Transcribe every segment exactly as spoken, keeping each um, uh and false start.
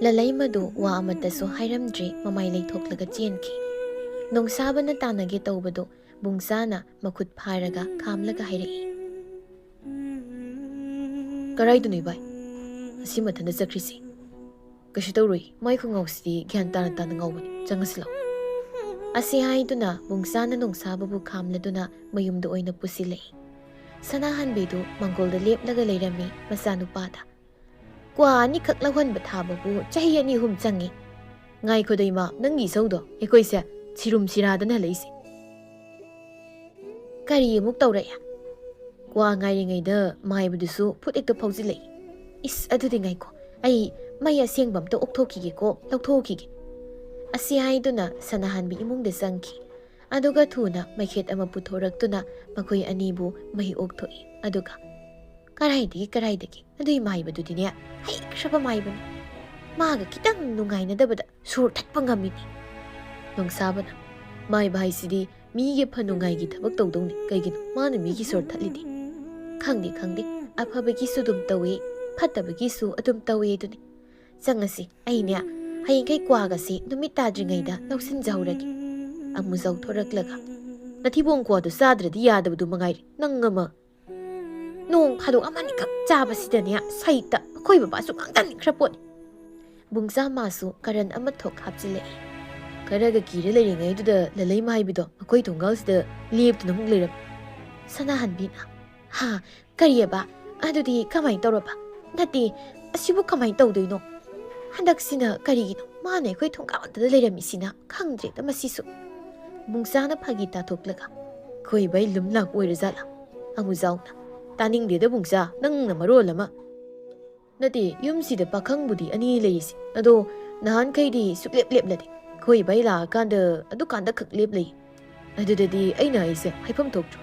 ꯂꯂꯩꯃꯗꯨ ꯋꯥ ꯑꯃꯠꯇꯁꯨ ꯍꯥꯏꯔꯝꯗ꯭ꯔꯤ, ꯃꯃꯥꯏ ꯂꯩꯊꯣꯛꯂꯒ ꯆꯦꯟꯈꯤ꯫ ꯅꯣꯡꯁꯥꯕꯅ ꯇꯥꯟꯅꯒꯦ ꯇꯧꯕꯗꯨ ꯕꯨꯡꯆꯥꯅ ꯃꯈꯨꯠ ꯐꯥꯔꯒ ꯈꯥꯝꯂꯒ ꯍꯥꯏꯔꯛꯏ, "ꯀꯔꯥꯏꯗꯅꯣ ꯏꯕꯥꯏ? ꯑꯁꯤ ꯃꯊꯟꯇ ꯆꯠꯈ꯭ꯔꯤꯁꯤ? ꯀꯩꯁꯨ ꯇꯧꯔꯣꯏ, ꯃꯥꯏ ꯈꯣꯡꯒ꯭ꯔꯥꯎꯁꯤꯗꯤ ꯒ꯭ꯌꯥꯟ ꯇꯥꯅ ꯇꯥꯅ ꯉꯧꯕꯅꯤ, ꯆꯪꯉꯁꯤ ꯂꯥꯎ"꯫ ꯑꯁꯤ ꯍꯥꯏꯗꯨꯅ ꯕꯨꯡꯆꯥꯅ ꯅꯣꯡꯁꯥꯕꯕꯨ ꯈꯥꯝꯂꯗꯨꯅ ꯃꯌꯨꯝꯗ ꯑꯣꯏꯅ ꯄꯨꯁꯤꯜꯂꯛꯏ꯫ ꯁꯅꯥꯍꯟꯕꯤꯗꯨ ꯃꯪꯒꯣꯜꯗ ꯂꯦꯞꯂꯒ ꯂꯩꯔꯝꯃꯤ ꯃꯆꯥꯅꯨꯄꯥꯗ꯫ "ꯀ꯭ꯋꯥ ꯑꯅꯤꯈꯛ ꯂꯧꯍꯟꯕ ꯊꯥꯕꯕꯨ ꯆꯍꯤ ꯑꯅꯤ ꯑꯍꯨꯝ ꯆꯪꯉꯤ꯫ ꯉꯥꯏꯈꯣꯗ ꯏꯃꯥ, ꯅꯪꯒꯤ ꯏꯁꯧꯗꯣ ꯑꯩꯈꯣꯏꯁꯦ ꯁꯤꯔꯨꯝ ꯁꯤꯔꯥꯗꯅ ꯍꯜꯂꯛꯏꯁꯦ꯫ ꯀꯔꯤ ꯑꯃꯨꯛ ꯇꯧꯔꯛꯑꯦ? ꯀ꯭ꯋꯥ ꯉꯥꯏꯔꯤꯉꯩꯗ ꯃꯥꯏꯕꯗꯨꯁꯨ ꯐꯨꯠ ꯍꯦꯛꯇ ꯐꯥꯎꯖꯤꯜꯂꯛꯏ꯫ ꯏꯁ, ꯑꯗꯨꯗꯤ ꯉꯥꯏꯈꯣ, ꯑꯩ ꯃꯩ ꯑꯁꯦꯡꯕ ꯑꯝꯇ ꯑꯣꯛꯊꯣꯛꯈꯤꯒꯦꯀꯣ, ꯂꯧꯊꯣꯛꯈꯤꯒꯦ"꯫ ꯑꯁꯤ ꯍꯥꯏꯗꯨꯅ ꯁꯅꯥꯍꯟꯕꯤ ꯏꯃꯨꯡꯗ ꯆꯪꯈꯤ꯫ ꯑꯗꯨꯒ ꯊꯨꯅ ꯃꯩꯈꯦꯠ ꯑꯃ ꯄꯨꯊꯣꯔꯛꯇꯨꯅ ꯃꯈꯣꯏ ꯑꯅꯤꯕꯨ ꯃꯩ ꯑꯣꯛꯊꯣꯛꯏ꯫ ꯑꯗꯨꯒ, "ꯀꯔꯥꯏꯗꯒꯤ, ꯀꯔꯥꯏꯗꯒꯤ? ꯑꯗꯨꯏ ꯃꯥꯏꯕꯗꯨꯗꯤꯅꯦ, ꯍꯩꯈ꯭ꯔꯕ ꯃꯥꯏꯕꯅꯤ꯫ ꯃꯥꯒ ꯈꯤꯇꯪ ꯅꯨꯡꯉꯥꯏꯅꯗꯕꯗ ꯁꯣꯔ ꯊꯠꯄ ꯉꯝꯃꯤꯅꯤ"꯫ ꯅꯣꯡꯁꯥꯕꯅ, "ꯃꯥꯏꯕ ꯍꯥꯏꯁꯤꯗꯤ ꯃꯤꯒꯤ ꯐꯅꯨꯡꯉꯥꯏꯒꯤ ꯊꯕꯛ ꯇꯧꯗꯧꯅꯤ꯫ ꯀꯩꯒꯤꯅꯣ ꯃꯥꯅ ꯃꯤꯒꯤ ꯁꯣꯔ ꯊꯠꯂꯤꯗꯤ?" "ꯈꯪꯗꯦ, ꯈꯪꯗꯦ꯫ ꯑꯐꯕꯒꯤꯁꯨ ꯑꯗꯨꯝ ꯇꯧꯏ, ꯐꯠꯇꯕꯒꯤꯁꯨ ꯑꯗꯨꯝ ꯇꯧꯏ ꯑꯗꯨꯅꯤ꯫ ꯆꯪꯉꯁꯤ, ꯑꯩꯅꯦ ꯍꯌꯦꯡꯈꯩ ꯀ꯭ꯋꯥꯒꯁꯤ ꯅꯨꯃꯤꯠ ꯇꯥꯗ꯭ꯔꯤꯉꯩꯗ ꯂꯧꯁꯤꯟꯖꯍꯧꯔꯒꯦ"꯫ ꯑꯃꯨꯖꯥꯎ ꯊꯣꯔꯛꯂꯒ, "ꯅꯊꯤꯕꯣꯡ ꯀ꯭ꯋꯥꯗꯨ ꯆꯥꯗ꯭ꯔꯗꯤ ꯌꯥꯗꯕꯗꯨ ꯃꯉꯥꯏꯔꯦ, ꯅꯪ ꯑꯃ꯫ ꯅꯣꯡ ꯐꯥꯗꯣꯛ ꯑꯃꯅꯤꯈꯛ ꯆꯥꯕꯁꯤꯗꯅꯦ ꯁꯩꯇ ꯑꯩꯈꯣꯏ ꯕꯕꯥꯁꯨ ꯉꯥꯡꯖꯅꯤꯡꯈ꯭ꯔ ꯄꯣꯠꯅꯤ"꯫ ꯕꯨꯡꯆꯥ ꯃꯥꯁꯨ ꯀꯔꯟ ꯑꯃ ꯊꯣꯛ ꯍꯥꯞꯆꯤꯜꯂꯛꯏ꯫ "ꯈꯔꯒ ꯀꯤꯔ ꯂꯩꯔꯤꯉꯩꯗꯨꯗ ꯂꯂꯩ ꯃꯥꯏꯕꯤꯗꯣ ꯑꯩꯈꯣꯏ ꯊꯣꯡꯒꯥꯜꯁꯤꯗ ꯂꯦꯞꯇꯨꯅ ꯑꯃꯨꯛ ꯂꯩꯔꯝꯃꯤ"꯫ ꯁꯅꯥꯍꯟꯕꯤꯅ, "ꯍꯥ? ꯀꯔꯤꯑꯕ? ꯑꯗꯨꯗꯤ ꯀꯃꯥꯏꯅ ꯇꯧꯔꯕ? ꯅꯠꯇꯦ, ꯑꯁꯤꯕꯨ ꯀꯃꯥꯏꯅ ꯇꯧꯗꯣꯏꯅꯣ? ꯍꯟꯗꯛꯁꯤꯅ ꯀꯔꯤꯒꯤꯅꯣ ꯃꯥꯅ ꯑꯩꯈꯣꯏ ꯊꯣꯡꯒꯥꯜꯗ ꯂꯩꯔꯝꯃꯤꯁꯤꯅ? ꯈꯪꯗ꯭ꯔꯦꯗ ꯃꯁꯤꯁꯨ"꯫ ꯕꯨꯡꯆꯥꯅ ꯐꯥꯒꯤ ꯇꯥꯊꯣꯛꯂꯒ, "ꯈꯣꯏꯕꯩ ꯂꯨꯝ ꯂꯥꯛꯄ ꯑꯣꯏꯔꯖꯥꯠꯂꯥ?" ꯑꯃꯨꯖꯥꯎꯅ, "ꯇꯥꯅꯤꯡꯗꯦꯗ ꯕꯨꯡꯆꯥ, ꯅꯪꯅ ꯃꯔꯣꯜ ꯑꯃ"꯫ "ꯅꯠꯇꯦ, ꯌꯨꯝꯁꯤꯗ ꯄꯥꯈꯪꯕꯨꯗꯤ ꯑꯅꯤ ꯂꯩꯔꯤꯁꯦ, ꯑꯗꯣ ꯅꯍꯥꯟꯈꯩꯗꯤ ꯁꯨꯛꯂꯦꯞ ꯂꯦꯞꯂꯗꯦ꯫ ꯈꯣꯏꯕꯩ ꯂꯥꯛꯑꯀꯥꯟꯗ, ꯑꯗꯨꯀꯥꯟꯗ ꯈꯛ ꯂꯦꯞ ꯂꯩ꯫ ꯑꯗꯨꯗꯗꯤ ꯑꯩꯅ ꯍꯥꯏꯁꯦ ꯍꯥꯏꯐꯝ ꯊꯣꯛꯇ꯭ꯔꯣ?"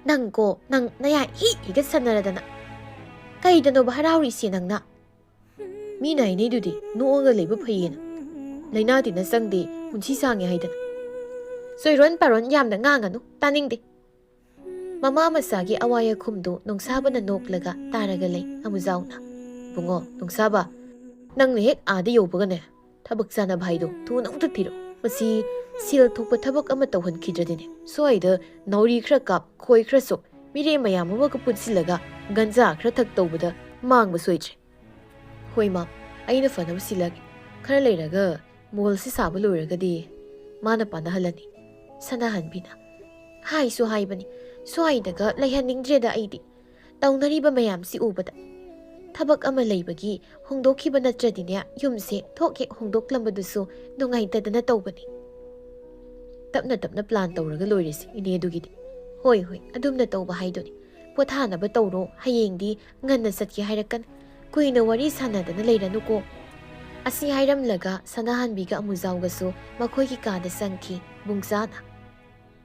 "ꯅꯪ ꯀꯣ, ꯅꯪ ꯅꯌꯥ ꯍꯤ ꯍꯤꯒ ꯁꯥꯟꯅꯔꯗꯅ꯫ ꯀꯩꯗꯅꯣꯕ ꯍꯔꯥꯎꯔꯤꯁꯦ ꯅꯪꯅ?" "ꯃꯤꯅ ꯍꯥꯏꯅꯩꯗꯨꯗꯤ ꯅꯣꯛꯑꯒ ꯂꯩꯕ ꯐꯩꯌꯦꯅ꯫ ꯂꯥꯏꯅꯥ ꯇꯤꯟꯅ ꯆꯪꯗꯦ, ꯄꯨꯟꯁꯤ ꯁꯥꯡꯉꯦ ꯍꯥꯏꯗꯅ"꯫ "ꯆꯣꯏꯔꯣꯟ ꯄꯥꯔꯣꯟ ꯌꯥꯝꯅ ꯉꯥꯡꯒꯅꯨ, ꯇꯥꯅꯤꯡꯗꯦ"꯫ ꯃꯃꯥ ꯃꯆꯥꯒꯤ ꯑꯋꯥꯏ ꯑꯈꯨꯝꯗꯨ ꯅꯣꯡꯁꯥꯕꯅ ꯅꯣꯛꯂꯒ ꯇꯥꯔꯒ ꯂꯩ꯫ ꯑꯃꯨꯖꯥꯎꯅ, "ꯏꯕꯨꯡꯉꯣ, ꯅꯣꯡꯁꯥꯕ, ꯅꯪꯅ ꯍꯦꯛ ꯑꯥꯗ ꯌꯧꯕꯒꯅꯦ, ꯊꯕꯛ ꯆꯥꯅꯕ ꯍꯥꯏꯗꯣ ꯊꯨꯅ ꯑꯃꯨꯛꯇ ꯊꯤꯔꯣ꯫ ꯃꯁꯤ ꯁꯦꯜ ꯊꯣꯛꯄ ꯊꯕꯛ ꯑꯃ ꯇꯧꯍꯟꯈꯤꯗ꯭ꯔꯗꯤꯅꯦ, ꯁ꯭ꯋꯥꯏꯗ ꯅꯥꯎꯔꯤ ꯈꯔ ꯀꯥꯞ, ꯈꯣꯏ ꯈꯔ ꯆꯣꯞ, ꯃꯤꯔꯦꯝ ꯃꯌꯥꯝ ꯑꯃꯒ ꯄꯨꯟꯁꯤꯜꯂꯒ ꯒꯟꯖꯥ ꯈꯔ ꯊꯛ ꯇꯧꯕꯗ ꯃꯥꯡꯕ ꯁꯣꯏꯗ꯭ꯔꯦ꯫ ꯍꯣꯏ ꯃꯥꯝ, ꯑꯩꯅ ꯐꯅꯕ ꯁꯤꯜꯂꯒꯦ꯫ ꯈꯔ ꯂꯩꯔꯒ ꯃꯣꯜꯁꯤ ꯁꯥꯕ ꯂꯣꯏꯔꯒꯗꯤ ꯃꯥꯅ ꯄꯥꯅꯍꯜꯂꯅꯤ꯫" ꯁꯅꯥꯍꯟꯕꯤꯅ, "ꯍꯥꯏꯁꯨ ꯍꯥꯏꯕꯅꯤ, ꯁ꯭ꯋꯥꯏꯗꯒ ꯂꯩꯍꯟꯅꯤꯡꯗ꯭ꯔꯦꯗ ꯑꯩꯗꯤ꯫ ꯇꯧꯅꯔꯤꯕ ꯃꯌꯥꯝꯁꯤ ꯎꯕꯗ꯫ ꯊꯕꯛ ꯑꯃ ꯂꯩꯕꯒꯤ ꯍꯣꯡꯗꯣꯛꯈꯤꯕ ꯅꯠꯇ꯭ꯔꯗꯤꯅꯦ, ꯌꯨꯝꯁꯦ ꯊꯣꯛ ꯍꯦꯛ ꯍꯣꯡꯗꯣꯛꯂꯝꯕꯗꯨꯁꯨ ꯅꯨꯡꯉꯥꯏꯇꯗꯅ ꯇꯧꯕꯅꯤ꯫" "ꯇꯞꯅ ꯇꯞꯅ ꯄ꯭ꯂꯥꯟ ꯇꯧꯔꯒ ꯂꯣꯏꯔꯦꯁꯦ, ꯏꯅꯦ, ꯑꯗꯨꯒꯤꯗꯤ꯫" "ꯍꯣꯏ, ꯍꯣꯏ, ꯑꯗꯨꯝꯅ ꯇꯧꯕ ꯍꯥꯏꯗꯨꯅꯤ꯫ ꯄꯣꯊꯥꯅꯕ ꯇꯧꯔꯣ, ꯍꯌꯦꯡꯗꯤ ꯉꯟꯅ ꯆꯠꯀꯦ ꯍꯥꯏꯔꯛꯀꯅꯤ꯫" "ꯀꯨꯏꯅ ꯋꯥꯔꯤ ꯁꯥꯟꯅꯗꯅ ꯂꯩꯔꯅꯨꯀꯣ꯫" ꯑꯁꯤ ꯍꯥꯏꯔꯝꯂꯒ ꯁꯅꯥꯍꯟꯕꯤꯒ ꯑꯃꯨꯖꯥꯎꯒꯁꯨ ꯃꯈꯣꯏꯒꯤ ꯀꯥꯗ ꯆꯪꯈꯤ꯫ ꯕꯨꯡꯆꯥꯅ,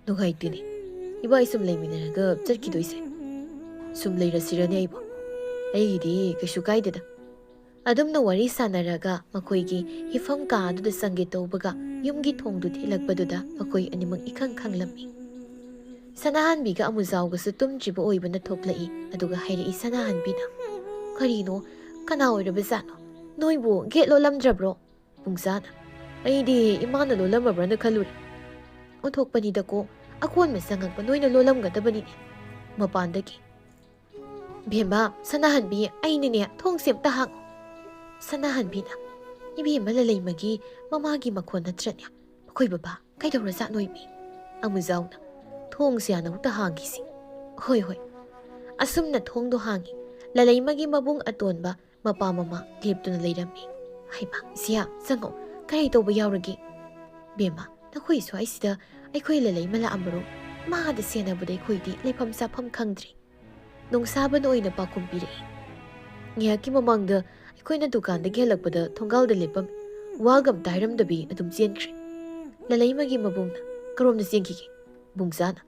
"ꯅꯨꯡꯉꯥꯏꯇꯦꯅꯦ, ꯏꯕꯥꯏ ꯁꯨꯝ ꯂꯩꯃꯤꯟꯅꯔꯒ ꯆꯠꯈꯤꯗꯣꯏꯁꯦ꯫ ꯁꯨꯝ ꯂꯩꯔꯁꯤꯔꯅꯦ ꯑꯩꯕꯨ? ꯑꯩꯒꯤꯗꯤ ꯀꯩꯁꯨ ꯀꯥꯏꯗꯦꯗ꯫" ꯑꯗꯨꯝꯅ ꯋꯥꯔꯤ ꯁꯥꯟꯅꯔꯒ ꯃꯈꯣꯏꯒꯤ ꯍꯤꯐꯝ ꯀꯥ ꯑꯗꯨꯗ ꯆꯪꯒꯦ ꯇꯧꯕꯒ ꯌꯨꯝꯒꯤ ꯊꯣꯡꯗꯨ ꯊꯤꯜꯂꯛꯄꯗꯨꯗ ꯃꯈꯣꯏ ꯑꯅꯤꯃꯛ ꯏꯈꯪ ꯈꯪꯂꯝꯃꯤ꯫ ꯁꯅꯥꯍꯟꯕꯤꯒ ꯑꯃꯨꯖꯥꯎꯒꯁꯨ ꯇꯨꯝꯗ꯭ꯔꯤꯕ ꯑꯣꯏꯕꯅ ꯊꯣꯛꯂꯛꯏ꯫ ꯑꯗꯨꯒ ꯍꯥꯏꯔꯛꯏ ꯁꯅꯥꯍꯟꯕꯤꯅ, "ꯀꯔꯤꯅꯣ? ꯀꯅꯥ ꯑꯣꯏꯔꯕꯖꯥꯠꯅꯣ? ꯅꯣꯏꯕꯨ ꯒꯦꯠ ꯂꯣꯜꯂꯝꯗ꯭ꯔꯕ꯭ꯔꯣ?" ꯕꯨꯡꯆꯥꯅ, "ꯑꯩꯗꯤ ꯏꯃꯥꯅ ꯂꯣꯜꯂꯝꯃꯕ꯭ꯔꯅ ꯈꯜꯂꯨꯔꯦ꯫ ꯑꯣꯟꯊꯣꯛꯄꯅꯤꯗꯀꯣ, ꯑꯀꯣꯟꯕ ꯆꯪꯉꯛꯄ ꯅꯣꯏꯅ ꯂꯣꯜꯂꯝꯒꯗꯕꯅꯤꯅꯦ ꯃꯄꯥꯟꯗꯒꯤ꯫" "ꯕꯦꯝꯃ, ꯁꯅꯥꯍꯟꯕꯤ, ꯑꯩꯅꯅꯦ, ꯊꯣꯡꯁꯦ ꯑꯝꯇ ꯍꯥꯡꯉꯣ꯫" ꯁꯅꯥꯍꯟꯕꯤꯅ, "ꯏꯕꯦꯝꯃ ꯂꯂꯩꯃꯒꯤ ꯃꯃꯥꯒꯤ ꯃꯈꯣꯟ ꯅꯠꯇ꯭ꯔꯅꯦ? ꯑꯩꯈꯣꯏ ꯕꯕꯥ ꯀꯩꯗꯧꯔꯖꯥꯠꯅꯣ ꯏꯃꯤ?" ꯑꯃꯨꯖꯥꯎꯅ, "ꯊꯣꯡꯁꯦ ꯍꯥꯟꯅ ꯑꯃꯨꯛꯇ ꯍꯥꯡꯈꯤꯁꯤ꯫" "ꯍꯣꯏ, ꯍꯣꯏ꯫" ꯑꯁꯨꯝꯅ ꯊꯣꯡꯗꯣ ꯍꯥꯡꯉꯤ꯫ ꯂꯂꯩꯃꯒꯤ ꯃꯕꯨꯡ ꯑꯇꯣꯟꯕ ꯃꯄꯥ ꯃꯃꯥ ꯂꯦꯞꯇꯨꯅ ꯂꯩꯔꯝꯃꯤ꯫ "ꯍꯩꯃꯥ, ꯏꯆꯦ, ꯆꯪꯉꯣ, ꯀꯔꯤ ꯇꯧꯕ ꯌꯥꯎꯔꯒꯦ?" "ꯕꯦꯝꯃ, ꯅꯈꯣꯏ ꯁ꯭ꯋꯥꯏꯁꯤꯗ ꯑꯩꯈꯣꯏ ꯂꯂꯩꯃ ꯂꯥꯛꯑꯝꯕꯔꯣ? ꯃꯥꯗ ꯁꯦꯟꯅꯕꯗ ꯑꯩꯈꯣꯏꯗꯤ ꯂꯩꯐꯝ ꯆꯥꯐꯝ ꯈꯪꯗ꯭ꯔꯦ꯫" ꯅꯣꯡꯁꯥꯕꯅ ꯑꯣꯏꯅ ꯄꯥꯎꯈꯨꯝ ꯄꯤꯔꯛꯏ꯫ "ꯉꯥꯏꯍꯥꯛꯀꯤ ꯃꯃꯥꯡꯗ ꯑꯩꯈꯣꯏꯅ ꯗꯨꯀꯥꯟꯗꯒꯤ ꯍꯜꯂꯛꯄꯗ ꯊꯣꯡꯒꯥꯜꯗ ꯂꯦꯞꯄꯝꯃꯤ꯫ ꯋꯥꯒ ꯑꯝꯇ ꯍꯥꯏꯔꯝꯗꯕꯤ ꯑꯗꯨꯝ ꯆꯦꯟꯈ꯭ꯔꯦ꯫" ꯂꯂꯩꯃꯒꯤ ꯃꯕꯨꯡꯅ, "ꯀꯔꯣꯝꯗ ꯆꯦꯟꯈꯤꯒꯦ?" ꯕꯨꯡꯆꯥꯅ,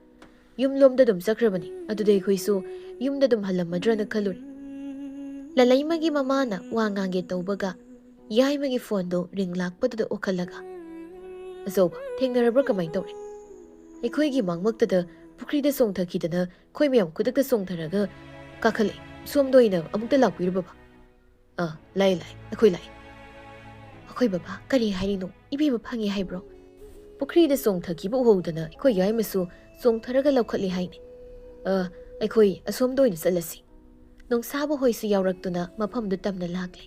"ꯌꯨꯝꯂꯣꯝꯗ ꯑꯗꯨꯝ ꯆꯠꯈ꯭ꯔꯕꯅꯤ꯫ ꯑꯗꯨꯗ ꯑꯩꯈꯣꯏꯁꯨ ꯌꯨꯝꯗ ꯑꯗꯨꯝ ꯍꯜꯂꯝꯃꯗ꯭ꯔꯅ ꯈꯜꯂꯨꯔꯦ꯫" ꯂꯂꯩꯃꯒꯤ ꯃꯃꯥꯅ ꯋꯥ ꯉꯥꯡꯒꯦ ꯇꯧꯕꯒ ꯌꯥꯏꯃꯒꯤ ꯐꯣꯟꯗꯣ ꯔꯤꯡ ꯂꯥꯛꯄꯗꯨꯗ ꯑꯣꯛꯍꯜꯂꯒ, "ꯑꯆꯧꯕ, ꯊꯦꯡꯅꯔꯕ꯭ꯔꯥ? ꯀꯃꯥꯏꯅ ꯇꯧꯔꯦ?" "ꯑꯩꯈꯣꯏꯒꯤ ꯃꯥꯡꯃꯛꯇꯗ ꯄꯨꯈ꯭ꯔꯤꯗ ꯆꯣꯡꯊꯈꯤꯗꯅ ꯑꯩꯈꯣꯏ ꯃꯌꯥꯝ ꯈꯨꯗꯛꯇ ꯆꯣꯡꯊꯔꯒ ꯀꯥꯈꯠꯂꯛꯏ꯫ "ꯁꯣꯝꯗ ꯑꯣꯏꯅ ꯑꯃꯨꯛꯇ ꯂꯥꯛꯄꯤꯔꯣ ꯕꯕꯥ?" "ꯑꯥ, ꯂꯥꯛꯑꯦ, ꯂꯥꯛꯑꯦ, ꯑꯩꯈꯣꯏ ꯂꯥꯛꯑꯦ꯫" "ꯑꯩꯈꯣꯏ ꯕꯕꯥ, ꯀꯔꯤ ꯍꯥꯏꯔꯤꯅꯣ? ꯏꯕꯦꯝꯃ ꯐꯪꯉꯦ ꯍꯥꯏꯕ꯭ꯔꯣ?" ꯄꯨꯈ꯭ꯔꯤꯗ ꯆꯣꯡꯊꯈꯤꯕ ꯎꯍꯧꯗꯅ ꯑꯩꯈꯣꯏ ꯌꯥꯏꯃꯁꯨ ꯆꯣꯡꯊꯔꯒ ꯂꯧꯈꯠꯂꯦ ꯍꯥꯏꯅꯦ꯫ "ꯑ, ꯑꯩꯈꯣꯏ ꯑꯁꯣꯝꯗ ꯑꯣꯏꯅ ꯆꯠꯂꯁꯤ꯫" ꯅꯣꯡꯁꯥꯕ ꯍꯣꯏꯁꯨ ꯌꯥꯎꯔꯛꯇꯨꯅ ꯃꯐꯝꯗꯨ ꯇꯝꯅ ꯂꯥꯛꯂꯦ꯫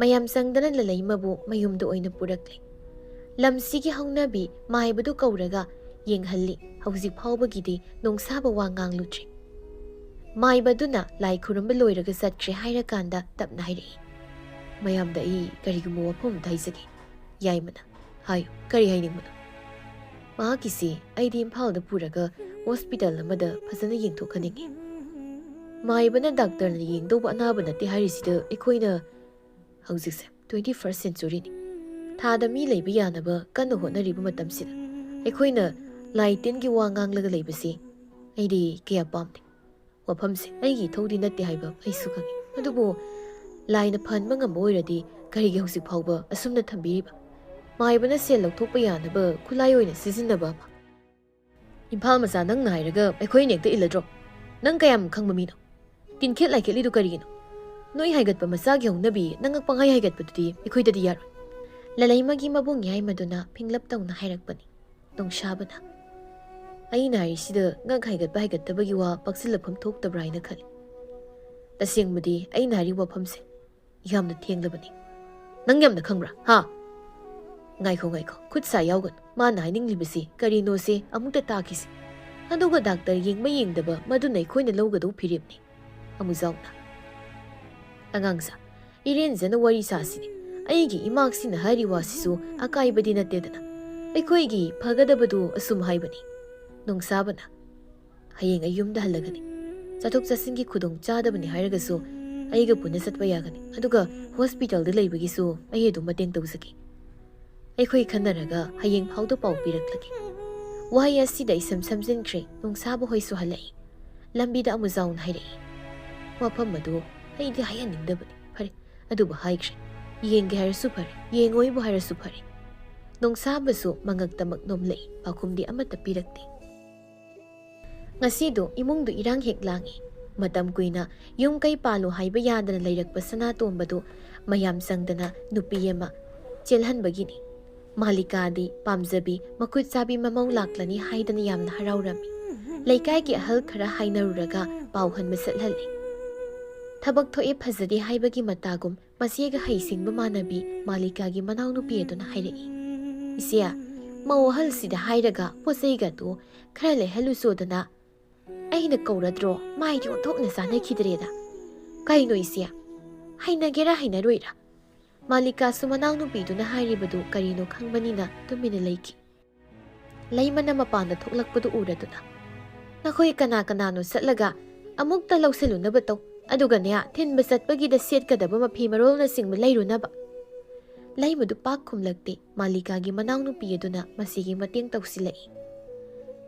ꯃꯌꯥꯝ ꯆꯪꯗꯅ ꯂꯂꯩꯃꯕꯨ ꯃꯌꯨꯝꯗ ꯑꯣꯏꯅ ꯄꯨꯔꯛꯂꯦ꯫ ꯂꯝꯁꯤꯒꯤ ꯍꯧꯅꯕꯤ ꯃꯥꯏꯕꯗꯨ ꯀꯧꯔꯒ ꯌꯦꯡꯍꯜꯂꯤ꯫ ꯍꯧꯖꯤꯛ ꯐꯥꯎꯕꯒꯤꯗꯤ ꯅꯣꯡꯁꯥꯕ ꯋꯥ ꯉꯥꯡꯂꯨꯗ꯭ꯔꯤ꯫ ꯃꯥꯏꯕꯗꯨꯅ ꯂꯥꯏ ꯈꯨꯔꯨꯝꯕ ꯂꯣꯏꯔꯒ ꯆꯠꯈ꯭ꯔꯦ ꯍꯥꯏꯔꯀꯥꯟꯗ ꯇꯞꯅ ꯍꯥꯏꯔꯛꯏ, "ꯃꯌꯥꯝꯗ ꯑꯩ ꯀꯔꯤꯒꯨꯝꯕ ꯋꯥꯐꯝ ꯑꯃꯇ ꯍꯥꯏꯖꯒꯦ꯫" ꯌꯥꯏꯃꯅ, "ꯍꯥꯏꯌꯨ, ꯀꯔꯤ ꯍꯥꯏꯅꯤꯡꯕꯅꯣ?" "ꯃꯍꯥꯛꯀꯤꯁꯤ ꯑꯩꯗꯤ ꯏꯝꯐꯥꯜꯗ ꯄꯨꯔꯒ ꯍꯣꯁꯄꯤꯇꯥꯜ ꯑꯃꯗ ꯐꯖꯅ ꯌꯦꯡꯊꯣꯛꯍꯟꯅꯤꯡꯉꯤ꯫ ꯃꯥꯏꯕꯅ ꯗꯥꯛꯇꯔꯅ ꯌꯦꯡꯗꯧꯕ ꯑꯅꯥꯕ ꯅꯠꯇꯦ ꯍꯥꯏꯔꯤꯁꯤꯗ ꯑꯩꯈꯣꯏꯅ ꯍꯧꯖꯤꯛꯁꯦ twenty first centuryꯅꯤ꯫ ꯊꯥꯗ ꯃꯤ ꯂꯩꯕ ꯌꯥꯅꯕ ꯀꯟꯅ ꯍꯣꯠꯅꯔꯤꯕ ꯃꯇꯝꯁꯤꯗ ꯑꯩꯈꯣꯏꯅ ꯂꯥꯏ ꯇꯤꯟꯒꯤ ꯋꯥ ꯉꯥꯡꯂꯒ ꯂꯩꯕꯁꯤ ꯑꯩꯗꯤ ꯀꯌꯥ ꯄꯥꯝꯗꯦ꯫ ꯋꯥꯐꯝꯁꯦ ꯑꯩꯒꯤ ꯏꯊꯧꯗꯤ ꯅꯠꯇꯦ ꯍꯥꯏꯕ ꯑꯩꯁꯨ ꯈꯪꯏ꯫ ꯑꯗꯨꯕꯨ ꯂꯥꯏꯅ ꯐꯍꯟꯕ ꯉꯝꯕ ꯑꯣꯏꯔꯗꯤ ꯀꯔꯤꯒꯤ ꯍꯧꯖꯤꯛ ꯐꯥꯎꯕ ꯑꯁꯨꯝꯅ ꯊꯝꯕꯤꯔꯤꯕ? ꯃꯥꯏꯕꯅ ꯁꯦꯜ ꯂꯧꯊꯣꯛꯄ ꯌꯥꯅꯕ ꯈꯨꯠꯂꯥꯏ ꯑꯣꯏꯅ ꯁꯤꯖꯤꯟꯅꯕ ꯑꯃ꯫ ꯏꯝꯐꯥꯜ ꯃꯆꯥ ꯅꯪꯅ ꯍꯥꯏꯔꯒ ꯑꯩꯈꯣꯏꯅ ꯍꯦꯛꯇ ꯏꯜꯂꯗ꯭ꯔꯣ? ꯅꯪ ꯀꯌꯥꯝ ꯈꯪꯕ ꯃꯤꯅꯣ? ꯇꯤꯟꯈꯦꯠ ꯂꯥꯏꯈꯦꯠꯂꯤꯗꯨ ꯀꯔꯤꯒꯤꯅꯣ? ꯅꯣꯏ ꯍꯥꯏꯒꯠꯄ ꯃꯆꯥꯒꯤ ꯍꯧꯅꯕꯤ ꯅꯉꯛ ꯄꯪꯍꯥꯏ ꯍꯥꯏꯒꯠꯄꯗꯨꯗꯤ ꯑꯩꯈꯣꯏꯗꯗꯤ ꯌꯥꯔꯣꯏ꯫ ꯂꯂꯩꯃꯒꯤ ꯃꯕꯨꯡ ꯌꯥꯏꯃꯗꯨꯅ ꯐꯤꯡꯂꯞ ꯇꯧꯅ ꯍꯥꯏꯔꯛꯄꯅꯤ꯫ ꯅꯣꯡꯁꯥꯕꯅ, "ꯑꯩꯅ ꯍꯥꯏꯔꯤꯁꯤꯗ ꯉꯛ ꯍꯥꯏꯒꯠꯄ ꯍꯥꯏꯒꯠꯇꯕꯒꯤ ꯋꯥ ꯄꯥꯛꯁꯤꯜꯂꯛꯐꯝ ꯊꯣꯛꯇꯕ꯭ꯔꯥ ꯍꯥꯏꯅ ꯈꯜꯂꯤ꯫ ꯇꯁꯦꯡꯕꯗꯤ ꯑꯩꯅ ꯍꯥꯏꯔꯤꯕ ꯋꯥꯐꯝꯁꯦ ꯌꯥꯝꯅ ꯊꯦꯡꯂꯕꯅꯤ꯫ ꯅꯪ ꯌꯥꯝꯅ ꯈꯪꯕ꯭ꯔꯥ, ꯍꯥ?" "ꯉꯥꯏꯈꯣ, ꯉꯥꯏꯈꯣ, ꯈꯨꯠ ꯁꯥ ꯌꯥꯎꯒꯅꯨ꯫ ꯃꯥꯅ ꯍꯥꯏꯅꯤꯡꯂꯤꯕꯁꯤ ꯀꯔꯤꯅꯣꯁꯦ ꯑꯃꯨꯛꯇ ꯇꯥꯈꯤꯁꯤ꯫ ꯑꯗꯨꯒ ꯗꯥꯛꯇꯔ ꯌꯦꯡꯕ ꯌꯦꯡꯗꯕ ꯃꯗꯨꯅ ꯑꯩꯈꯣꯏꯅ ꯂꯧꯒꯗꯧ ꯐꯤꯔꯦꯞꯅꯤ꯫" ꯑꯃꯨꯖꯥꯎꯅ, "ꯑꯉꯥꯡꯁꯥ, ꯏꯔꯦꯟꯖꯅ ꯋꯥꯔꯤ ꯁꯥꯁꯤꯅꯦ꯫ ꯑꯩꯒꯤ ꯏꯃꯥꯛꯁꯤꯅ ꯍꯥꯏꯔꯤ ꯋꯥꯁꯤꯁꯨ ꯑꯀꯥꯏꯕꯗꯤ ꯅꯠꯇꯦꯗꯅ꯫ ꯑꯩꯈꯣꯏꯒꯤ ꯐꯒꯗꯕꯗꯨ ꯑꯁꯨꯝ ꯍꯥꯏꯕꯅꯤ꯫" ꯅꯣꯡꯁꯥꯕꯅ, "ꯍꯌꯦꯡ ꯑꯩ ꯌꯨꯝꯗ ꯍꯜꯂꯒꯅꯤ꯫ ꯆꯠꯊꯣꯛ ꯆꯠꯁꯤꯟꯒꯤ ꯈꯨꯗꯣꯡ ꯆꯥꯗꯕꯅꯤ ꯍꯥꯏꯔꯒꯁꯨ ꯑꯩꯒ ꯄꯨꯟꯅ ꯆꯠꯄ ꯌꯥꯒꯅꯤ꯫ ꯑꯗꯨꯒ ꯍꯣꯁꯄꯤꯇꯥꯜꯗ ꯂꯩꯕꯒꯤꯁꯨ ꯑꯩ ꯑꯗꯨꯝ ꯃꯇꯦꯡ ꯇꯧꯖꯒꯦ꯫ ꯑꯩꯈꯣꯏ ꯈꯟꯅꯔꯒ ꯍꯌꯦꯡ ꯐꯥꯎꯗ ꯄꯥꯎ ꯄꯤꯔꯛꯂꯒꯦ꯫" ꯋꯥꯍꯩ ꯑꯁꯤꯗ ꯏꯁꯝ ꯁꯝꯖꯤꯟꯈ꯭ꯔꯦ꯫ ꯅꯣꯡꯁꯥꯕ ꯍꯣꯏꯁꯨ ꯍꯜꯂꯛꯏ꯫ ꯂꯝꯕꯤꯗ ꯑꯃꯨꯖꯥꯎꯅ ꯍꯥꯏꯔꯛꯏ, "ꯋꯥꯐꯝ ꯑꯗꯨ ꯑꯩꯗꯤ ꯍꯥꯏꯍꯟꯅꯤꯡꯗꯕꯅꯤ꯫ ꯐꯔꯦ, ꯑꯗꯨꯕꯨ ꯍꯥꯏꯈ꯭ꯔꯦ꯫ ꯌꯦꯡꯒꯦ ꯍꯥꯏꯔꯁꯨ ꯐꯔꯦ, ꯌꯦꯡꯉꯣꯏꯕꯨ ꯍꯥꯏꯔꯁꯨ ꯐꯔꯦ꯫" ꯅꯣꯡꯁꯥꯕꯁꯨ ꯃꯉꯛꯇꯃꯛ ꯅꯣꯝꯂꯛꯏ, ꯄꯥꯎꯈꯨꯝꯗꯤ ꯑꯃꯠꯇ ꯄꯤꯔꯛꯇꯦ꯫ ꯉꯁꯤꯗꯨ ꯏꯃꯨꯡꯗꯨ ꯏꯔꯥꯡ ꯍꯦꯛ ꯂꯥꯡꯉꯤ꯫ ꯃꯇꯝ ꯀꯨꯏꯅ ꯌꯨꯝ ꯀꯩ ꯄꯥꯜꯂꯨ ꯍꯥꯏꯕ ꯌꯥꯗꯅ ꯂꯩꯔꯛꯄ ꯁꯅꯥꯇꯣꯝꯕꯗꯨ ꯃꯌꯥꯝ ꯆꯪꯗꯅ ꯅꯨꯄꯤ ꯑꯃ ꯆꯦꯜꯍꯟꯕꯒꯤꯅꯤ꯫ ꯃꯥꯂꯤꯀꯥꯗꯤ ꯄꯥꯝꯖꯕꯤ ꯃꯈꯨꯠ ꯆꯥꯕꯤ ꯃꯃꯧ ꯂꯥꯛꯂꯅꯤ ꯍꯥꯏꯗꯅ ꯌꯥꯝꯅ ꯍꯔꯥꯎꯔꯝꯃꯤ꯫ ꯂꯩꯀꯥꯏꯒꯤ ꯑꯍꯜ ꯈꯔ ꯍꯥꯏꯅꯔꯨꯔꯒ ꯄꯥꯎ ꯍꯟꯕ ꯆꯠꯍꯜꯂꯤ꯫ ꯊꯕꯛ ꯊꯣꯛꯑꯦ ꯐꯖꯗꯦ ꯍꯥꯏꯕꯒꯤ ꯃꯇꯥꯒꯨꯝ ꯃꯆꯦꯒ ꯍꯩꯁꯤꯡꯕ ꯃꯥꯟꯅꯕꯤ ꯃꯥꯂꯤꯀꯥꯒꯤ ꯃꯅꯥꯎꯅꯨꯄꯤ ꯑꯗꯨꯅ ꯍꯥꯏꯔꯛꯏ꯫ "ꯏꯆꯦ, ꯃꯧ ꯑꯍꯜꯁꯤꯗ ꯍꯥꯏꯔꯒ ꯄꯣꯠ ꯆꯩꯒꯗꯨ ꯈꯔ ꯂꯩꯍꯜꯂꯨꯆꯣꯗꯅ ꯑꯩꯅ ꯀꯧꯔꯗ꯭ꯔꯣ? ꯃꯥꯏꯗꯤ ꯑꯣꯟꯊꯣꯛꯅ ꯆꯥꯅꯈꯤꯗ꯭ꯔꯦꯗ꯫ ꯀꯩꯅꯣ ꯏꯆꯦ? ꯍꯩꯅꯒꯦꯔꯥ ꯍꯩꯅꯔꯣꯏꯔꯥ?" ꯃꯥꯂꯤꯀꯥꯁꯨ ꯃꯅꯥꯎꯅꯨꯄꯤꯗꯨꯅ ꯍꯥꯏꯔꯤꯕꯗꯨ ꯀꯔꯤꯅꯣ ꯈꯪꯕꯅꯤꯅ ꯇꯨꯃꯤꯟꯅ ꯂꯩꯈꯤ꯫ ꯂꯩꯃꯅ ꯃꯄꯥꯟꯗ ꯊꯣꯛꯂꯛꯄꯗꯨ ꯎꯔꯗꯨꯅ, "ꯅꯈꯣꯏ ꯀꯅꯥ ꯀꯅꯥꯅꯣ ꯆꯠꯂꯒ ꯑꯃꯨꯛꯇ ꯂꯧꯁꯤꯜꯂꯨꯅꯕ ꯇꯧ꯫ ꯑꯗꯨꯒꯅꯦ, ꯊꯤꯟꯕ ꯆꯠꯄꯒꯤꯗ ꯁꯦꯠꯀꯗꯕ ꯃꯐꯤ ꯃꯔꯣꯜꯅꯆꯤꯡꯕ ꯂꯩꯔꯨꯅꯕ꯫" ꯂꯩꯃꯗꯨ ꯄꯥꯛ ꯈꯨꯝꯂꯛꯇꯦ꯫ ꯃꯥꯂꯤꯀꯥꯒꯤ ꯃꯅꯥꯎꯅꯨꯄꯤ ꯑꯗꯨꯅ ꯃꯁꯤꯒꯤ ꯃꯇꯦꯡ ꯇꯧꯁꯤꯜꯂꯛꯏ꯫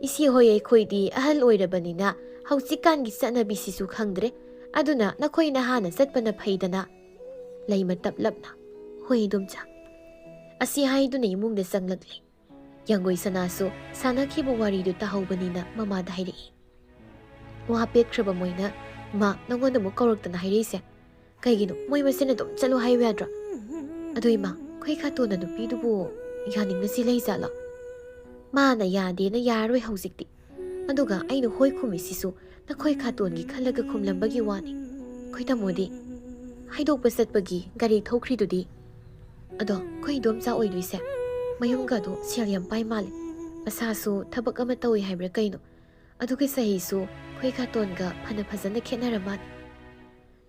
"ꯏꯆꯦ ꯍꯣꯏ, ꯑꯩꯈꯣꯏꯗꯤ ꯑꯍꯜ ꯑꯣꯏꯔꯕꯅꯤꯅ ꯍꯧꯖꯤꯛꯀꯥꯟꯒꯤ ꯆꯠꯅꯕꯤꯁꯤꯁꯨ ꯈꯪꯗ꯭ꯔꯦ꯫ ꯑꯗꯨꯅ ꯅꯈꯣꯏꯅ ꯍꯥꯟꯅ ꯆꯠꯄꯅ ꯐꯩꯗꯅ꯫" ꯂꯩꯃ ꯇꯞꯂꯞꯅ, "ꯍꯣꯏ, ꯏꯗꯣꯝꯆꯥ꯫" ꯑꯁꯤ ꯍꯥꯏꯗꯨꯅ ꯏꯃꯨꯡꯗ ꯆꯪꯂꯛꯂꯦ꯫ ꯌꯥꯡꯒꯣꯏ ꯁꯅꯥꯁꯨ ꯁꯥꯟꯅꯈꯤꯕ ꯋꯥꯔꯤꯗꯨ ꯇꯥꯍꯧꯕꯅꯤꯅ ꯃꯃꯥꯗ ꯍꯥꯏꯔꯛꯏ꯫ "ꯋꯥ ꯄꯦꯠꯈ꯭ꯔꯕ ꯃꯣꯏꯅ ꯃꯥ ꯅꯪꯉꯣꯟꯗ ꯑꯃꯨꯛ ꯀꯧꯔꯛꯇꯅ ꯍꯥꯏꯔꯛꯏꯁꯦ ꯀꯩꯒꯤꯅꯣ? ꯃꯣꯏ ꯃꯁꯦꯟ ꯑꯗꯨꯝ ꯆꯠꯂꯣ ꯍꯥꯏꯌꯨ ꯌꯥꯗ꯭ꯔꯣ?" "ꯑꯗꯨ ꯏꯃꯥ, ꯑꯩꯈꯣꯏ ꯈꯥꯇꯣꯟꯅ ꯅꯨꯄꯤꯗꯨꯕꯨ ꯌꯥꯅꯤꯡꯅꯁꯤ ꯂꯩꯖꯥꯠꯂꯣ?" "ꯃꯥꯅ ꯌꯥꯗꯦꯅ ꯌꯥꯔꯔꯣꯏ ꯍꯧꯖꯤꯛꯇꯤ꯫ ꯑꯗꯨꯒ ꯑꯩꯅ ꯍꯣꯏ ꯈꯨꯝꯃꯤꯁꯤꯁꯨ ꯅꯈꯣꯏ ꯈꯥꯇꯣꯟꯒꯤ ꯈꯜꯂꯒ ꯈꯨꯝꯂꯝꯕꯒꯤ ꯋꯥꯅꯤ꯫ ꯑꯩꯈꯣꯏ ꯇꯥꯃꯣꯗꯤ ꯍꯥꯏꯗꯣꯛꯄ ꯆꯠꯄꯒꯤ ꯒꯥꯔꯤ ꯊꯧꯈ꯭ꯔꯤꯗꯨꯗꯤ?" "ꯑꯗꯣ ꯑꯩꯈꯣꯏ ꯏꯗꯣꯝꯆꯥ ꯑꯣꯏꯗꯣꯏꯁꯦ ꯃꯌꯨꯝꯒꯗꯣ ꯁꯦꯜ ꯌꯥꯝ ꯄꯥꯏ ꯃꯥꯜꯂꯦ꯫ ꯃꯁꯥꯁꯨ ꯊꯕꯛ ꯑꯃ ꯇꯧꯏ ꯍꯥꯏꯕ꯭ꯔꯥ ꯀꯩꯅꯣ? ꯑꯗꯨꯒ ꯆꯍꯤꯁꯨ ꯑꯩꯈꯣꯏ ꯈꯥꯇꯣꯟꯒ ꯐꯅ ꯐꯖꯅ ꯈꯦꯠꯅꯔ ꯃꯥꯜꯂꯦ꯫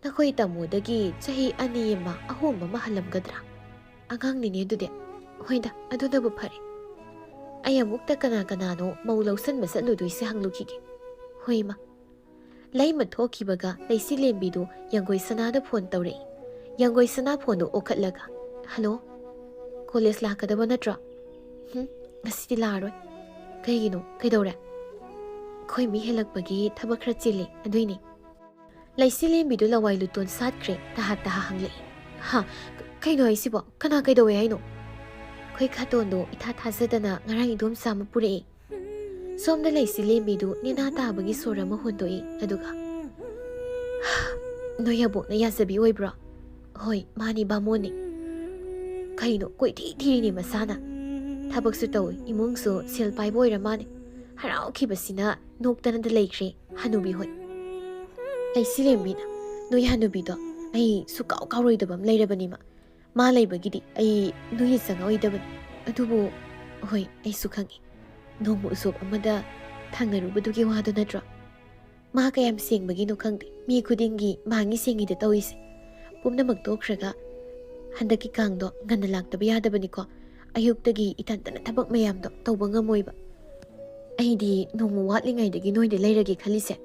ꯅꯈꯣꯏ ꯇꯥꯃꯣꯗꯒꯤ ꯆꯍꯤ ꯑꯅꯤ ꯑꯃ ꯑꯍꯨꯝ ꯑꯃ ꯍꯜꯂꯝꯒꯗ꯭ꯔꯥ? ꯑꯉꯥꯡꯅꯤꯅꯦ ꯑꯗꯨꯗꯤ꯫ ꯍꯣꯏꯗ, ꯑꯗꯨꯅꯕꯨ ꯐꯔꯦ꯫ ꯑꯩ ꯑꯃꯨꯛꯇ ꯀꯅꯥ ꯀꯅꯥꯅꯣ ꯃꯧ ꯂꯧꯁꯟꯕ ꯆꯠꯂꯨꯗꯣꯏꯁꯦ ꯍꯪꯂꯨꯈꯤꯒꯦ꯫" "ꯍꯣꯏ ꯏꯃꯥ꯫" ꯂꯩꯃ ꯊꯣꯛꯈꯤꯕꯒ ꯂꯩꯆꯤꯂꯦꯝꯕꯤꯗꯨ ꯌꯥꯡꯒꯣꯏ ꯁꯅꯥꯗ ꯐꯣꯟ ꯇꯧꯔꯛꯏ꯫ ꯌꯥꯡꯒꯣꯏ ꯁꯅꯥ ꯐꯣꯟꯗꯨ ꯑꯣꯛꯈꯠꯂꯒ, "ꯍꯜꯂꯣ, ꯀꯣꯂꯦꯖ ꯂꯥꯛꯀꯗꯕ ꯅꯠꯇ꯭ꯔꯣ?" "ꯍꯨꯝ, ꯉꯁꯤꯗꯤ ꯂꯥꯛꯑꯔꯣꯏ꯫" "ꯀꯩꯒꯤꯅꯣ? ꯀꯩꯗꯧꯔꯦ?" "ꯑꯩꯈꯣꯏ ꯃꯤ ꯍꯦꯜꯂꯛꯄꯒꯤ ꯊꯕꯛ ꯈꯔ ꯆꯤꯜꯂꯤ, ꯑꯗꯨꯏꯅꯦ꯫" ꯂꯩꯆꯤꯂꯦꯝꯕꯤꯗꯨ ꯂꯋꯥꯏ ꯂꯨꯇꯣꯟ ꯁꯥꯠꯈ꯭ꯔꯦ, ꯇꯍꯥ ꯇꯍꯥ ꯍꯪꯂꯛꯏ꯫ "ꯍꯥ? ꯀ-, ꯀꯩꯅꯣ ꯍꯥꯏꯁꯤꯕꯣ? ꯀꯅꯥ ꯀꯩꯗꯧꯋꯦ ꯍꯥꯏꯅꯣ?" "ꯑꯩꯈꯣꯏ ꯈꯥꯇꯣꯟꯗꯣ ꯏꯊꯥ ꯊꯥꯖꯗꯅ ꯉꯔꯥꯡ ꯏꯗꯣꯝꯆꯥ ꯑꯃ ꯄꯨꯔꯛꯑꯦ꯫" ꯁꯣꯝꯗ ꯂꯩꯁꯤ ꯂꯦꯝꯕꯤꯗꯨ ꯅꯦꯅꯥ ꯇꯥꯕꯒꯤ ꯁꯣꯔ ꯑꯃ ꯍꯣꯟꯗꯣꯛꯏ, ꯑꯗꯨꯒ, "ꯅꯣꯏ ꯑꯕꯣꯛꯅ ꯌꯥꯖꯕꯤ ꯑꯣꯏꯕ꯭ꯔꯣ?" "ꯍꯣꯏ, ꯃꯥꯅꯤ, ꯕꯥꯃꯣꯟꯅꯤ꯫" "ꯀꯩꯅꯣ, ꯀꯣꯏꯊꯤ ꯊꯤꯔꯤꯅꯦ ꯃꯁꯥꯅ꯫ ꯊꯕꯛꯁꯨ ꯇꯧꯏ, ꯏꯃꯨꯡꯁꯨ ꯁꯦꯜ ꯄꯥꯏꯕ ꯑꯣꯏꯔ ꯃꯥꯅꯦ꯫" ꯍꯔꯥꯎꯈꯤꯕꯁꯤꯅ ꯅꯣꯛꯇꯅꯗ ꯂꯩꯈ꯭ꯔꯦ ꯍꯅꯨꯕꯤ ꯍꯣꯏ꯫ ꯂꯩꯁꯤ ꯂꯦꯝꯕꯤꯅ, "ꯅꯣꯏ ꯍꯅꯨꯕꯤꯗꯣ ꯑꯩ ꯁꯨꯀꯥꯎ ꯀꯥꯎꯔꯣꯏꯗꯕ ꯑꯃ ꯂꯩꯔꯕꯅꯤꯃ꯫ ꯃꯥ ꯂꯩꯕꯒꯤꯗꯤ ꯑꯩ ꯅꯣꯏꯒꯤ ꯆꯪꯉꯛꯑꯣꯏꯗꯕꯅꯤ꯫ ꯑꯗꯨꯕꯨ, ꯍꯣꯏ, ꯑꯩꯁꯨ ꯈꯪꯏ꯫ ꯅꯣꯡꯃ ꯎꯁꯣꯞ ꯑꯃꯗ ꯊꯥꯡꯅꯔꯨꯕꯗꯨꯒꯤ ꯋꯥꯗꯣ ꯅꯠꯇ꯭ꯔꯣ? ꯃꯥ ꯀꯌꯥꯝ ꯁꯦꯡꯕꯒꯤꯅꯣ ꯈꯪꯗꯦ, ꯃꯤ ꯈꯨꯗꯤꯡꯒꯤ ꯃꯥꯡꯉꯤ ꯁꯦꯡꯉꯤꯗ ꯇꯧꯔꯤꯁꯦ꯫ ꯄꯨꯝꯅꯃꯛ ꯇꯣꯛꯈ꯭ꯔꯒ ꯍꯟꯗꯛꯀꯤ ꯀꯥꯡꯗꯣ ꯉꯟꯅ ꯂꯥꯛꯇꯕ ꯌꯥꯗꯕꯅꯤꯀꯣ꯫ ꯑꯌꯨꯛꯇꯒꯤ ꯏꯊꯟꯇꯅ ꯊꯕꯛ ꯃꯌꯥꯝꯗꯣ ꯇꯧꯕ ꯉꯝꯃꯣꯏꯕ꯫ ꯑꯩꯗꯤ ꯅꯣꯡꯃ ꯋꯥꯠꯂꯤꯉꯩꯗꯒꯤ ꯅꯣꯏꯗ ꯂꯩꯔꯒꯦ ꯈꯜꯂꯤꯁꯦ꯫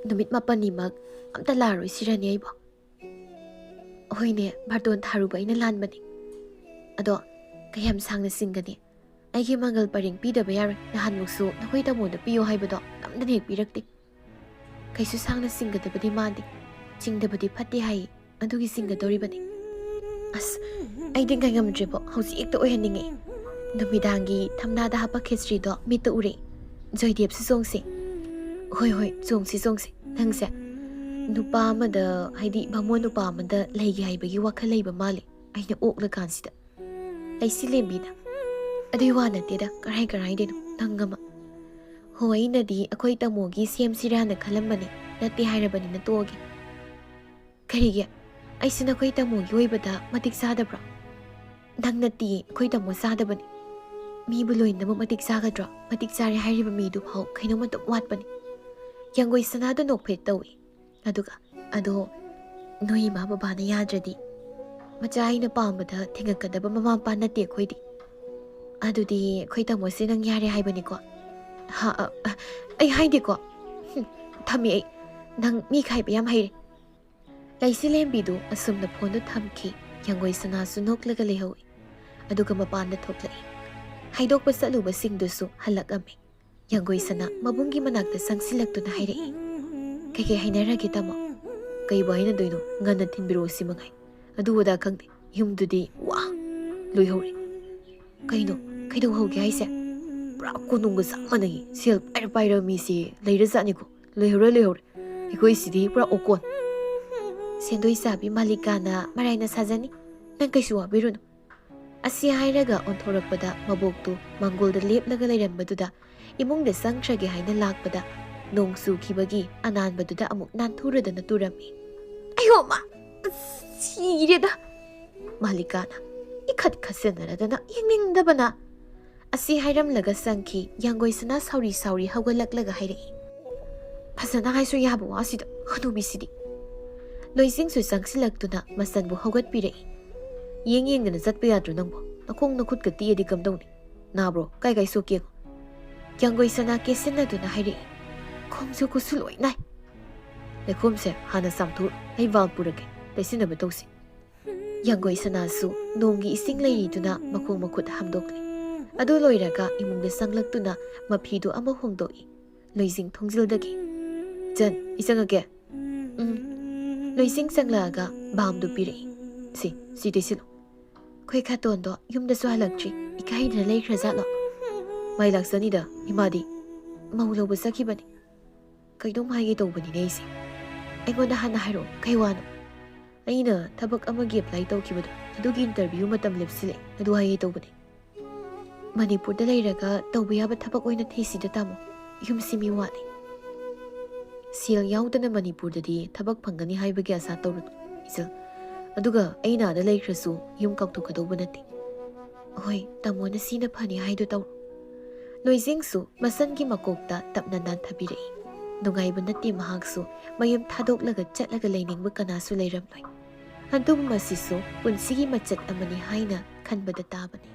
ꯅꯨꯃꯤꯠ ꯃꯥꯄꯟꯅꯤꯃꯛ ꯑꯝꯇ ꯂꯥꯛꯑꯔꯣꯏ ꯁꯤꯔꯅꯤ ꯑꯩꯕꯣ꯫" "ꯍꯣꯏꯅꯦ, ꯕꯥꯔꯇꯣꯟ ꯊꯥꯔꯨꯕ ꯑꯩꯅ ꯂꯥꯟꯕꯅꯤ꯫ ꯑꯗꯣ ꯀꯌꯥꯝ ꯁꯥꯡꯅ ꯆꯤꯡꯒꯅꯤ? ꯑꯩꯒꯤ ꯃꯪꯒꯜ ꯄꯔꯦꯡ ꯄꯤꯗꯕ ꯌꯥꯔꯣꯏ꯫ ꯅꯍꯥꯟꯃꯨꯛꯁꯨ ꯅꯈꯣꯏ ꯇꯥꯃꯣꯗ ꯄꯤꯌꯣ ꯍꯥꯏꯕꯗꯣ ꯅꯝꯗꯅ ꯍꯦꯛ ꯄꯤꯔꯛꯇꯦ꯫ ꯀꯩꯁꯨ ꯁꯥꯡꯅ ꯆꯤꯡꯒꯗꯕꯗꯤ ꯃꯥꯟꯗꯦ꯫ ꯆꯤꯡꯗꯕꯗꯤ ꯐꯠꯇꯦ ꯍꯥꯏꯌꯦ, ꯑꯗꯨꯒꯤ ꯆꯤꯡꯒꯗꯧꯔꯤꯕꯅꯤ꯫ ꯑꯁ, ꯑꯩꯗꯤ ꯉꯥꯏꯉꯝꯗ꯭ꯔꯦꯕꯣ, ꯍꯧꯖꯤꯛ ꯍꯦꯛꯇ ꯑꯣꯏꯍꯟꯅꯤꯡꯉꯦ꯫ ꯅꯨꯃꯤꯗꯥꯡꯒꯤ ꯊꯝꯅꯥꯗ ꯍꯥꯞꯄ ꯈꯦꯆ꯭ꯔꯤꯗꯣ ꯃꯤꯠꯇ ꯎꯔꯦ꯫ ꯖꯣꯏꯗꯦꯕꯁꯨ ꯆꯣꯡꯁꯦ꯫" "ꯍꯣꯏ, ꯍꯣꯏ, ꯆꯣꯡꯁꯤ, ꯆꯣꯡꯁꯤ꯫ ꯅꯪꯁꯦ ꯅꯨꯄꯥ ꯑꯃꯗ, ꯍꯥꯏꯗꯤ ꯕꯥꯃꯣꯟ ꯅꯨꯄꯥ ꯑꯃꯗ ꯂꯩꯒꯦ ꯍꯥꯏꯕꯒꯤ ꯋꯥꯈꯜ ꯂꯩꯕ ꯃꯥꯜꯂꯦ, ꯑꯩꯅ ꯑꯣꯛꯂꯀꯥꯟꯁꯤꯗ꯫" ꯂꯩꯁꯤ ꯂꯦꯝꯕꯤꯅ, "ꯑꯗꯨꯏ ꯋꯥ ꯅꯠꯇꯦꯗ, ꯀꯔꯥꯏ ꯀꯔꯥꯏꯗꯩꯅꯣ, ꯅꯪ ꯑꯃ꯫" "ꯍꯣ, ꯑꯩꯅꯗꯤ ꯑꯩꯈꯣꯏ ꯇꯥꯃꯣꯒꯤ ꯁꯦꯝꯁꯤꯔꯥꯅ ꯈꯜꯂꯝꯕꯅꯤ, ꯅꯠꯇꯦ ꯍꯥꯏꯔꯕꯅꯤꯅ ꯇꯣꯛꯑꯒꯦ꯫" "ꯀꯔꯤꯒꯤ? ꯑꯩꯁꯦ ꯅꯈꯣꯏ ꯇꯥꯃꯣꯒꯤ ꯑꯣꯏꯕꯗ ꯃꯇꯤꯛ ꯆꯥꯗꯕ꯭ꯔꯣ?" "ꯅꯪ ꯅꯠꯇꯤꯌꯦ, ꯑꯩꯈꯣꯏ ꯇꯥꯃꯣ ꯆꯥꯗꯕꯅꯤ꯫ ꯃꯤꯕꯨ ꯂꯣꯏꯅꯃꯛ ꯃꯇꯤꯛ ꯆꯥꯒꯗ꯭ꯔꯣ? ꯃꯇꯤꯛ ꯆꯥꯔꯦ ꯍꯥꯏꯔꯤꯕ ꯃꯤꯗꯨ ꯐꯥꯎ ꯀꯩꯅꯣꯝ ꯑꯗꯨꯝ ꯋꯥꯠꯄꯅꯤ꯫" ꯌꯥꯡꯒꯣꯏ ꯁꯅꯥꯗꯨ ꯅꯣꯛꯐꯦꯠ ꯇꯧꯏ꯫ ꯑꯗꯨꯒ, "ꯑꯗꯣ ꯅꯣꯏ ꯏꯃꯥ ꯕꯕꯥꯅ ꯌꯥꯗ꯭ꯔꯗꯤ? ꯃꯆꯥ ꯑꯩꯅ ꯄꯥꯝꯕꯗ ꯊꯤꯡꯉꯛꯀꯗꯕ ꯃꯃꯥ ꯃꯄꯥ ꯅꯠꯇꯦ ꯑꯩꯈꯣꯏꯗꯤ꯫" "ꯑꯗꯨꯗꯤ ꯑꯩꯈꯣꯏ ꯇꯥꯃꯣꯁꯦ ꯅꯪ ꯌꯥꯔꯦ ꯍꯥꯏꯕꯅꯤꯀꯣ?" "ꯍꯥ, ꯑ, ꯑ, ꯑꯩ ꯍꯥꯏꯗꯦꯀꯣ꯫" "ꯍꯨꯝ, ꯊꯝꯃꯦ ꯑꯩ꯫ ꯅꯪ ꯃꯤ ꯈꯥꯏꯕ ꯌꯥꯝ ꯍꯩꯔꯦ꯫" ꯂꯩꯁꯤ ꯂꯦꯝꯕꯤꯗꯨ ꯑꯁꯨꯝꯅ ꯐꯣꯟꯗꯨ ꯊꯝꯈꯤ꯫ ꯌꯥꯡꯒꯣꯏ ꯁꯅꯥꯁꯨ ꯅꯣꯛꯂꯒ ꯂꯩꯍꯧꯏ꯫ ꯑꯗꯨꯒ ꯃꯄꯥꯟꯗ ꯊꯣꯛꯂꯛꯏ꯫ ꯍꯥꯏꯗꯣꯛꯄ ꯆꯠꯂꯨꯕꯁꯤꯡꯗꯨꯁꯨ ꯍꯜꯂꯛꯑꯝꯃꯤ꯫ ꯌꯥꯡꯒꯣꯏ ꯁꯅꯥ ꯃꯕꯨꯡꯒꯤ ꯃꯅꯥꯛꯇ ꯆꯪꯁꯤꯜꯂꯛꯇꯨꯅ ꯍꯥꯏꯔꯛꯏ, "ꯀꯩꯀꯩ ꯍꯥꯏꯅꯔꯒꯦ, ꯇꯥꯃꯣ?" "ꯀꯩꯕꯨ ꯍꯥꯏꯅꯗꯣꯏꯅꯣ? ꯉꯟꯅ ꯊꯤꯟꯕꯤꯔꯛꯑꯣ ꯁꯤ ꯃꯉꯥꯏ꯫ ꯑꯗꯨ ꯑꯗꯥ ꯈꯪꯗꯦ꯫ ꯌꯨꯝꯗꯨꯗꯤ ꯋꯥ ꯂꯣꯏꯍꯧꯔꯦ꯫" "ꯀꯩꯅꯣ? ꯀꯩꯗꯧꯍꯧꯒꯦ ꯍꯥꯏꯁꯦ?" ꯄꯨꯔꯥ ꯀꯣꯅꯨꯡꯒ ꯆꯞ ꯃꯥꯟꯅꯩ꯫ ꯁꯦꯜ ꯄꯥꯏꯔ ꯄꯥꯏꯔꯕ ꯃꯤꯁꯦ ꯂꯩꯔꯖꯥꯠꯅꯤꯀꯣ꯫ ꯂꯩꯍꯧꯔꯦ, ꯂꯩꯍꯧꯔꯦ꯫ ꯑꯩꯈꯣꯏꯁꯤꯗꯤ ꯄꯨꯔꯥ ꯑꯣꯀꯣꯟ꯫ ꯁꯦꯟꯗꯣꯏ ꯆꯥꯕꯤ ꯃꯥꯂꯤꯀꯥꯅ ꯃꯔꯥꯏꯅ ꯁꯥꯖꯅꯤ꯫ "ꯅꯪ ꯀꯩꯁꯨ ꯋꯥꯕꯤꯔꯨꯅꯨ꯫" ꯑꯁꯤ ꯍꯥꯏꯔꯒ ꯑꯣꯟꯊꯣꯔꯛꯄꯗ ꯃꯕꯣꯛꯇꯨ ꯃꯥꯡꯒꯣꯜꯗ ꯂꯦꯞꯂꯒ ꯂꯩꯔꯝꯕꯗꯨꯗ ꯏꯃꯨꯡꯗ ꯆꯪꯈ꯭ꯔꯒꯦ ꯍꯥꯏꯅ ꯂꯥꯛꯄꯗ ꯅꯣꯡ ꯆꯨꯈꯤꯕꯒꯤ ꯑꯅꯥꯟꯕꯗꯨꯗ ꯑꯃꯨꯛ ꯅꯥꯟꯊꯨꯔꯗꯅ ꯇꯨꯔꯝꯃꯤ꯫ "ꯑꯌꯣ ꯃꯥ! ꯁꯤꯔꯦꯗ!" ꯃꯥꯂꯤꯀꯥꯅ ꯏꯈꯠ ꯈꯠꯆꯟꯅꯔꯗꯅ ꯌꯦꯡꯅꯤꯡꯗꯕꯅ ꯑꯁꯤ ꯍꯥꯏꯔꯝꯂꯒ ꯆꯪꯈꯤ꯫ ꯌꯥꯡꯒꯣꯏꯁꯅꯥ ꯁꯥꯎꯔꯤ ꯁꯥꯎꯔꯤ ꯍꯧꯒꯠꯂꯛꯂꯒ ꯍꯥꯏꯔꯛꯏ, "ꯐꯖꯅ ꯍꯥꯏꯁꯨ ꯌꯥꯕ ꯋꯥꯁꯤꯗ, ꯍꯅꯨꯕꯤꯁꯤꯗꯤ!" ꯂꯣꯏꯁꯤꯡꯁꯨ ꯆꯪꯁꯤꯜꯂꯛꯇꯨꯅ ꯃꯆꯟꯕꯨ ꯍꯧꯒꯠꯄꯤꯔꯛꯏ꯫ "ꯌꯦꯡ ꯌꯦꯡꯗꯅ ꯆꯠꯄ ꯌꯥꯗ꯭ꯔꯣ ꯅꯪꯕꯣ? ꯅꯈꯣꯡ ꯅꯈꯨꯠꯀ ꯇꯦꯛꯑꯗꯤ ꯀꯝꯗꯧꯅꯤ? ꯅꯥꯕ꯭ꯔꯣ? ꯀꯥꯏ ꯀꯥꯏ ꯁꯣꯛꯀꯦ?" ꯌꯥꯡꯒꯣꯏꯁꯅꯥ ꯀꯦꯁꯤꯟꯅꯗꯨꯅ ꯍꯥꯏꯔꯛꯏ, "ꯈꯣꯡꯁꯨ ꯈꯨꯠꯁꯨ ꯂꯣꯏ ꯅꯥꯏ꯫ ꯂꯩꯈꯣꯝꯁꯦ ꯍꯥꯟꯅ ꯆꯥꯝꯊꯣꯛ, ꯑꯩ ꯕꯥꯜ ꯄꯨꯔꯛꯀꯦ, ꯇꯩꯁꯤꯟꯅꯕ ꯇꯧꯁꯤ꯫" ꯌꯥꯡꯒꯣꯏꯁꯅꯥꯁꯨ ꯅꯣꯡꯒꯤ ꯏꯁꯤꯡ ꯂꯩꯔꯤꯗꯨꯅ ꯃꯈꯣꯡ ꯃꯈꯨꯠ ꯍꯥꯝꯗꯣꯛꯂꯤ꯫ ꯑꯗꯨ ꯂꯣꯏꯔꯒ ꯏꯃꯨꯡꯗ ꯆꯪꯂꯛꯇꯨꯅ ꯃꯐꯤꯗꯨ ꯑꯃ ꯍꯣꯡꯗꯣꯛꯏ꯫ ꯂꯣꯏꯁꯤꯡ ꯊꯣꯡꯖꯤꯜꯗꯒꯤ, "ꯆꯟ, ꯑꯩ ꯆꯪꯉꯛꯀꯦ꯫" "ꯎꯝ꯫" ꯂꯣꯏꯁꯤꯡ ꯆꯪꯂꯛꯑꯒ ꯕꯥꯝꯗꯨ ꯄꯤꯔꯛꯏ꯫ "ꯁꯤ, ꯁꯤ ꯇꯩꯁꯤꯜꯂꯨ꯫" "ꯑꯩꯈꯣꯏ ꯈꯥꯇꯣꯟꯗꯣ ꯌꯨꯝꯗꯁꯨ ꯍꯜꯂꯛꯇ꯭ꯔꯤ, ꯏꯀꯥꯏꯗꯅ ꯂꯩꯈ꯭ꯔꯖꯥꯠꯂꯣ?" "ꯃꯥꯏ ꯂꯥꯛꯆꯅꯤꯗ, ꯏꯃꯥꯗꯤ ꯃꯧ ꯂꯧꯕ ꯆꯠꯈꯤꯕꯅꯤ꯫" "ꯀꯩꯅꯣꯝ ꯍꯥꯏꯒꯦ ꯇꯧꯕꯅꯤꯅꯦ ꯑꯩꯁꯦ꯫" "ꯑꯩꯉꯣꯟꯗ ꯍꯥꯟꯅ ꯍꯥꯏꯔꯛꯑꯣ, ꯀꯩ ꯋꯥꯅꯣ?" "ꯑꯩꯅ ꯊꯕꯛ ꯑꯃꯒꯤ ꯑꯦꯄ꯭ꯂꯥꯏ ꯇꯧꯈꯤꯕꯗꯣ, ꯑꯗꯨꯒꯤ ꯏꯟꯇꯔꯚ꯭ꯌꯨ ꯃꯇꯝ ꯂꯦꯞꯁꯤꯜꯂꯦ, ꯑꯗꯨ ꯍꯥꯏꯒꯦ ꯇꯧꯕꯅꯦ꯫ ꯃꯅꯤꯄꯨꯔꯗ ꯂꯩꯔꯒ ꯇꯧꯕ ꯌꯥꯕ ꯊꯕꯛ ꯑꯣꯏꯅ ꯊꯤꯁꯤꯗ ꯇꯥꯃꯣ, ꯌꯨꯝꯁꯤ ꯃꯤ ꯋꯥꯠꯂꯤ꯫" "ꯁꯦꯜ ꯌꯥꯎꯗꯅ ꯃꯅꯤꯄꯨꯔꯗꯗꯤ ꯊꯕꯛ ꯐꯪꯒꯅꯤ ꯍꯥꯏꯕꯒꯤ ꯑꯁꯥ ꯇꯧꯔꯨꯅꯨ ꯏꯆꯜ꯫ ꯑꯗꯨꯒ ꯑꯩꯅ ꯑꯥꯗ ꯂꯩꯈ꯭ꯔꯁꯨ ꯌꯨꯝ ꯀꯥꯎꯊꯣꯛꯀꯗꯧꯕ ꯅꯠꯇꯦ꯫" "ꯍꯣꯏ, ꯇꯥꯃꯣꯅ ꯁꯤꯅ ꯐꯅꯤ ꯍꯥꯏꯗꯨ ꯇꯧꯔꯣ꯫" ꯂꯣꯏꯖꯤꯡꯁꯨ ꯃꯆꯟꯒꯤ ꯃꯀꯣꯛꯇ ꯇꯞꯅ ꯅꯥꯟꯊꯕꯤꯔꯛꯏ꯫ ꯅꯨꯡꯉꯥꯏꯕ ꯅꯠꯇꯦ ꯃꯍꯥꯛꯁꯨ꯫ ꯃꯌꯨꯝ ꯊꯥꯗꯣꯛꯂꯒ ꯆꯠꯂꯒ ꯂꯩꯅꯤꯡꯕ ꯀꯅꯥꯁꯨ ꯂꯩꯔꯝꯂꯣꯏ꯫ ꯑꯗꯨꯕꯨ ꯃꯁꯤꯁꯨ ꯄꯨꯟꯁꯤꯒꯤ ꯃꯆꯠ ꯑꯃꯅꯤ ꯍꯥꯏꯅ ꯈꯟꯕꯗ ꯇꯥꯕꯅꯤ꯫